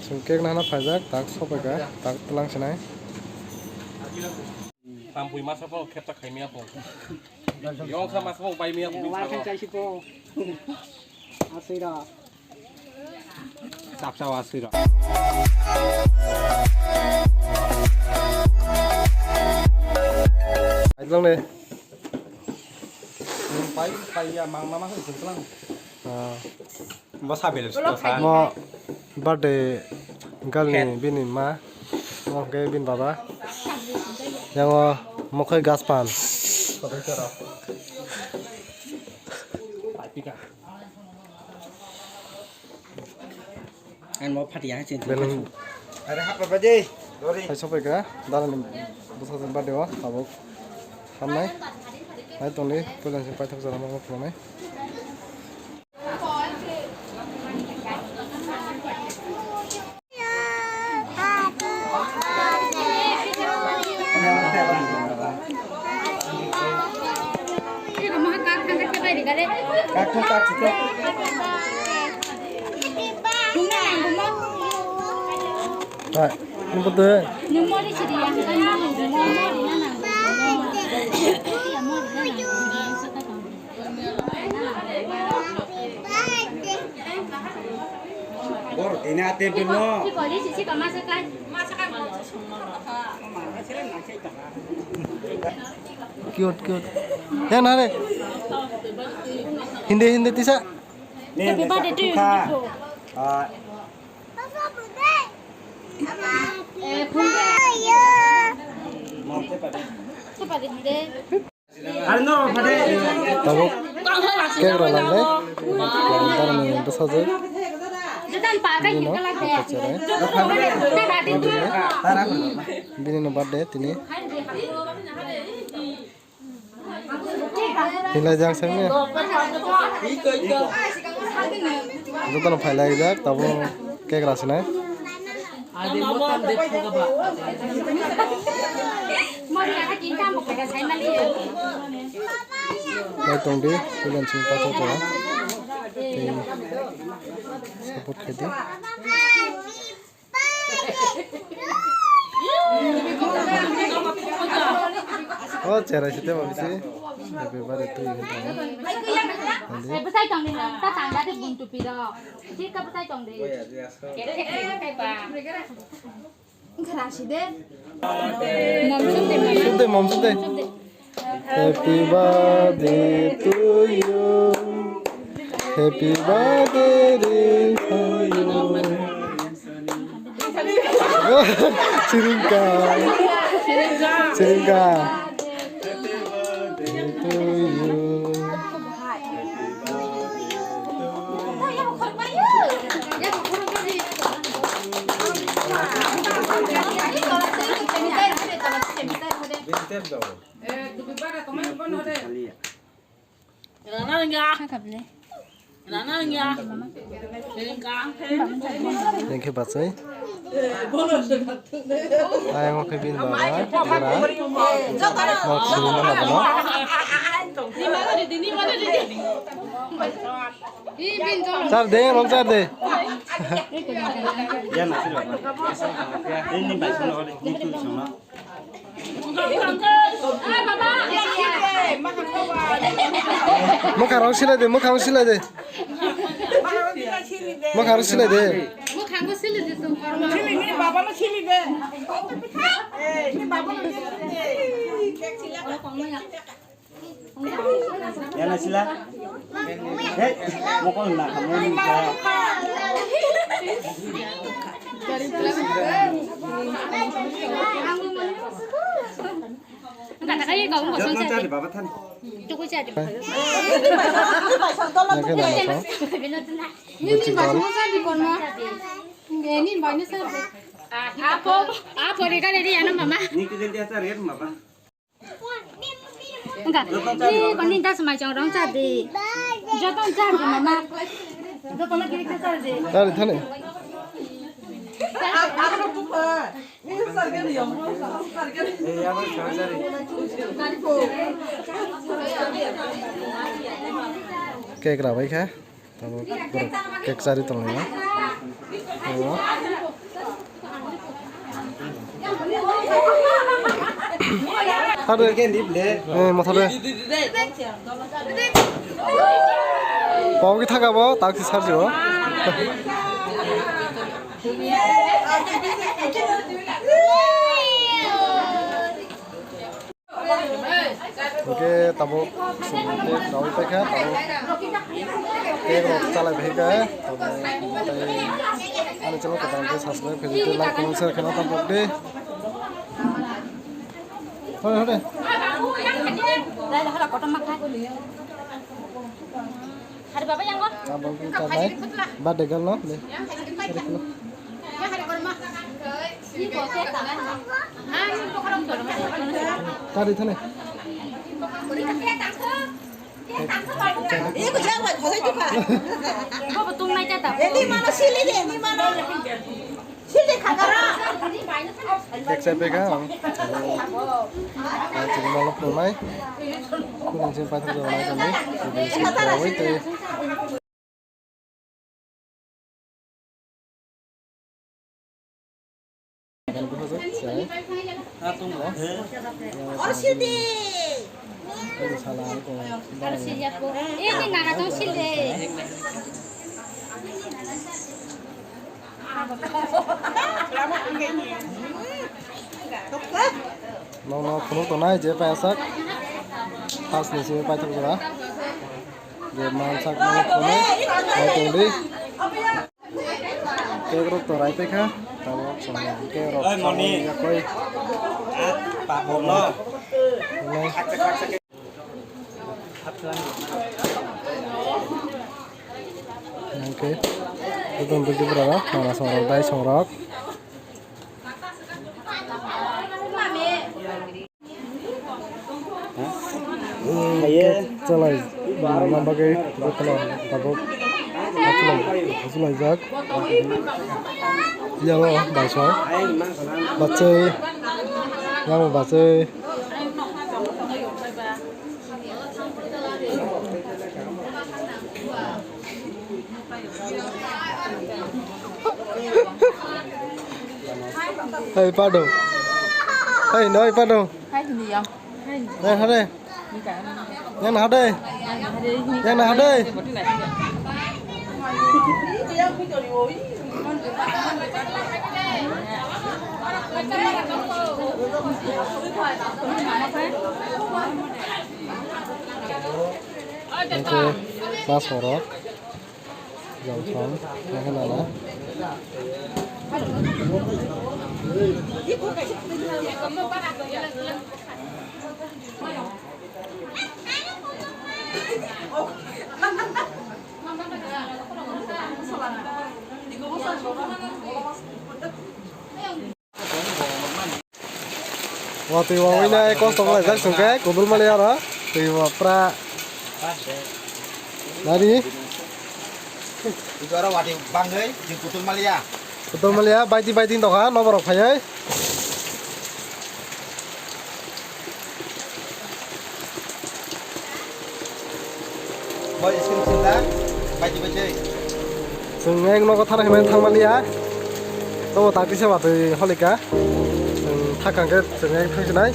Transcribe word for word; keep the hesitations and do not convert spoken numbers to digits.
Chwng cake nana phaijak, tak sopaikha, tak twlang sinai. Tampui masa po khepta khaimya po. Yongsa masa po bai miya po. Wa khan chaisi po. Asira. Sapsa wa asira. Aizang le. Pai pai ya mang mama ko jengklang. Ah. Bo sa bele. Mo birthday girl ni bini ma, mo hwnkhe bini baba. Yango mokhai gas pan. Ang mo phati ya chin. Belum. Are hap ba de. Dori. Hai sopai ka, dala ni bwsajwk birthday o tabuk hamnai. Hai tongdi, puila sing paithak jora ma khulumnai. Hai, nung bo de. Bor tina te bino. Cute, cute. Ya, nare. Hindi, Hindi tisa. Happy birthday to you. Ah. Tabuk cake rw langnai. Darani bwsajwk. Bini no birthday. Bini no birthday tini. Hinlai jak seng ne. Jotono phailai jak, tabuk cake rw sinai. Lai tongdi, puila sing paithak tongo. Tei support khaidi. O cherai site ba bisi. Happy birthday to you. Bwsai tongdi, ta tangda de buntu piro. Thik ka bwsai tongdi. Sudde, mom, sudde. Happy birthday to you. Happy birthday to you. Siringka. Siringka. To you. Thank you, bachai. Ayang khe bini baba, bora. Nok sini mana bono? Char de, rong char de. Ya, nasi baba. Ini bai sana oleh, ini tu sana. Mwkhang rok silai de, mwkhang rok silai de. Mwkhang rok silai de. Mwkhang rok silai de. Yana sila. Hei, mokol na kamu ni ka. Enggak, tak aja kau enggak. Jat na selesai. Cari baba than. Cukup saja. Nake na na. Ini banyak saja. Apa? Apa ni kan ini ya nama? Ni kita dia cari ya baba. Wngkha. Ih, koni das mai chong rong cha di. Joto cha di mama. Joto na kiri cha di. Dari thani. Cake rabai kha. Tamo borok cake chari tonglaio. Tamo. Hade. Eh, motha de. Pao ki thaka bo, tak si sarji bo. Hingke tabuk chwng cake rawi paikha, tabuk cake rok chalai paikha, tabuk tei ani channel kwtal khe subscribe khe tei like comment share khaina tabuk di. Hore, hore. Tabuk tabuk birthday girl no le. Kari thani. Cake sai peka ang. Chini malo phungnai. Kuning sini paithak jora nai kami. Wait. Nokno phunuk tongnai je payasak tas ni simi paithak jora. Je mansak manuk tongnai, nai tongdi. Cake rok torai paikha, tabuk chwng cake rok Oi, moni. Yakoi. Papor no. Nai. Hingke, joto buji bwrarok, mana songrok, dai songrok. Chalai, mana bagwi, jotono tabuk, hachulai, hachulaijak. Yalo, baisong. Bachai, yamo bachai. Hey, pardon. Hey, no, pardon. Hai, hindi yang. Yang hade. Yang hade. Yang hade. Hingke mas horok jongsom khe nana. Watwi wawina kosto wnglaijak chwngkhe kudul mani aro twi bo pra nani. Ito aro watwi bangwi jing kudul maliya. Kudul maliya baiti baiti tongkha noborok phaiwi. Boy, screen sunda, baji baji. Chwng ek nogo thana hinwi thangmaliya. Tobo takti se watwi holika. Chwng thakang khe chwng ek thangsinai.